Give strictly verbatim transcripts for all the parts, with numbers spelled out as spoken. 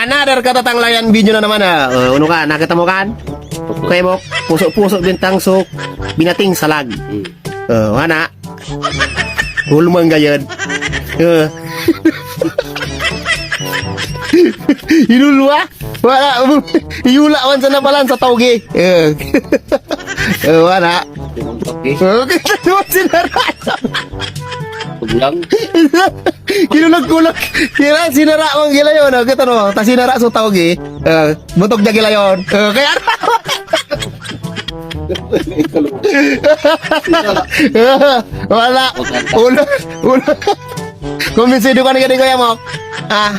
Another katatanglayan video na naman, ah. Oh, ano ka? Nakita mo kan? Kaya mo, puso-puso bintang sok, binating salag. Oh, ana. Hulmang gayod. Oh. Inulwa? Wala. Iyula man sa napalan sa tawgi. Eh. Eh, wala. Okay. Okay, ano sinara? Tuglang. Kinulag-kulag. Kira, sinara ang gilayon. Oh, kita mo, ta sinara sa tawgi. Eh, butog na gilayon. Eh, kaya wala. Ulo, ulo. Kumbinsido ka na gani, Kuya Mok? Ah.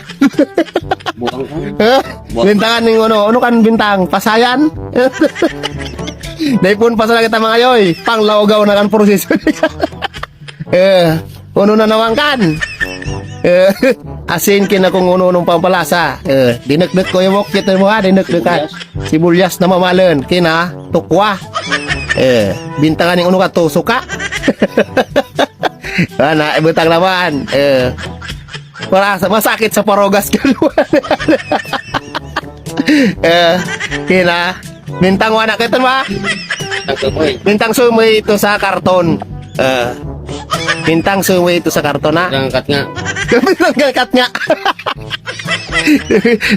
Buang ka. Eh, Buang. Bintangan ning ano, ano kan bintang? Pasayan? Daipon pa sana kita, mga yoy. Panglawgaw na kan proseso. Eh, ano na naman kan? Eh, asin kin akong uno-unong pampalasa. Eh, dinakdak ko yung mokit mo ha, dinakdak ka. Sibuyas. Sibuyas na mamalon, kina, tukwa. Eh, bintangan yung ano ka, tuso ka. Ana, ibutang naman. Eh, para sa, masakit sa parogas ka naman. Eh, kina, bintang wana, kita mo ha? Tagkapoy. Bintang sumoy ito sa karton. Eh, bintang sumoy ito sa karton, ha? Nangangkat nga. Nangangkat nga.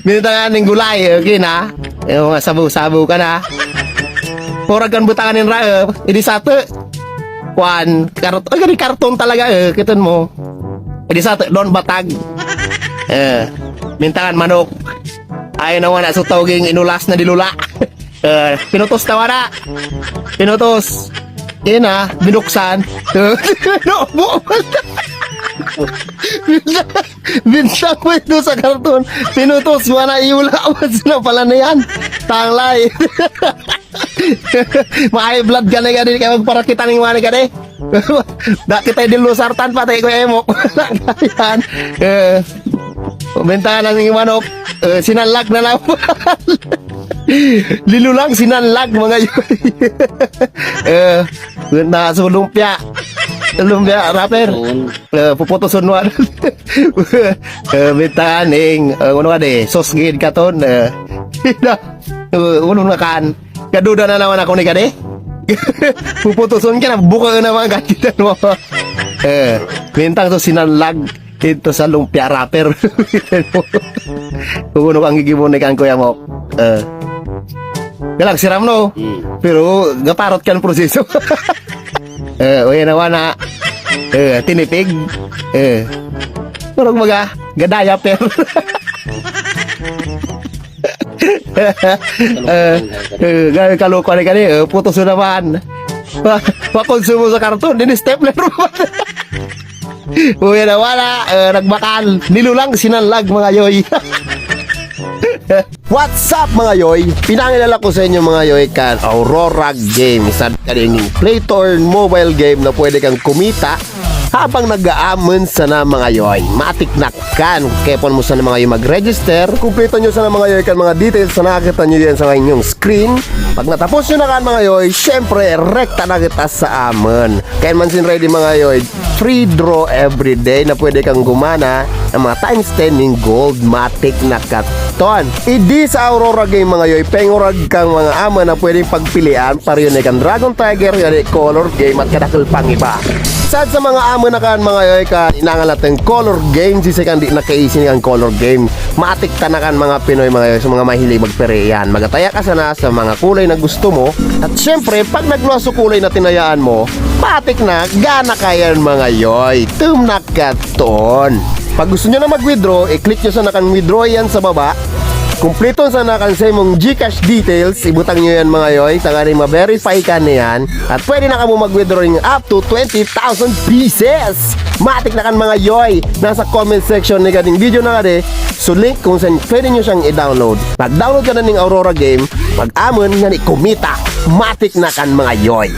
Bintangan ning gulay, okay na. Yung mga sabaw-sabaw ka na. Murag kan butangan nin rae, idi sa to. Kwan, kart-, ay, gani karton talaga, eh, kitan mo. Idi sa to, doon batag. Eh, bintangan manok. Ay, nawa na sa tawging inulas na dilula. Eh, pinutos na wala. Pinutos. Yan na, binuksan. Naubo. Binta mo ito sa karton. Pinutos mo na, iwala mo sila pala na yan. Tanglay. Ma-high blood ka na gani, kaya magparakita ng iwan ka na eh. Dati tayo dilusartan, pati ko emo. Yan. Eh, bentahan ng manok. Eh, sinanlag na lang. Lilo lang, sinanlag, mga yoy. Eh, na sa lumpia. Lumpia, rapper. Doon. Eh, puputuson mo. Eh, bentahan ng, eh, ano ka de, sos gid katon. Eh, eh, ano na kan? Kaduda na naman ako ni kade. Puputuson ka na, buka na mga katitan mo. Eh, bintang to sinanlag. Ito sa lumpia rapper. Kung ano ang gigibon ni kan kuya mo. Eh. Galag siram, no? Mm. Pero gaparot kan proseso. Eh, uy, nawa na. Eh, tinipig. Eh. Parang mga gadaya, pero. Eh, eh, gaya kalokohan ni kani, eh, putos na naman. Pa-, pakonsumo sa karton, din stepler mo. Uy, na wala, eh, nagbakal. Nilulang sinanlag, mga yoy. What's up, mga yoy? Pinangilala ko sa inyo, mga yoy, kan Aurora Game. Isa ka ning play to earn mobile game na pwede kang kumita habang nag-aamon sana, mga yoy. Matik na kan. Kaya po mo sana, mga yoy, mag-register. Kumpleto nyo sana, mga yoy, kan mga details na nakakita nyo yan sa inyong screen. Pag natapos nyo na kan, mga yoy, syempre, rekta na kita sa amon. Kaya man sin ready, mga yoy, free draw everyday na pwede kang gumana ng mga times ten ning gold, matik na katon. Idi sa Aurora Game, mga yoy, pengurag kang mga ama na pwedeng pagpilian, pareho na kan Dragon Tiger, gani color game at kadakul pang iba. Sad sa mga ama na kan, mga yoy, kan inangan natin color game, sisay kan di nakaisi kan color game. Matik ta na kan mga Pinoy, mga yoy, sa mga mahilig magpirian. Magataya ka sana sa mga kulay na gusto mo. At syempre, pag nagluwas sa kulay na tinayaan mo, matik na, gana ka yan, mga yoy. Tum na katon. Pag gusto nyo na mag-withdraw, i-click nyo sana kan withdraw yan sa baba. Kumpleto sana kan sa imong GCash details. Ibutang nyo yan, mga yoy. Tanganing ma-verify ka na yan. At pwede na kamo mag-withdraw ng up to twenty thousand pieces. Matik na kan, mga yoy. Nasa comment section ni kaning video na kade. So, link kung saan pwede nyo siyang i-download. Mag-download ka na ning Aurora Game. Mag-amon nga ni kumita. Matik na kan, mga yoy.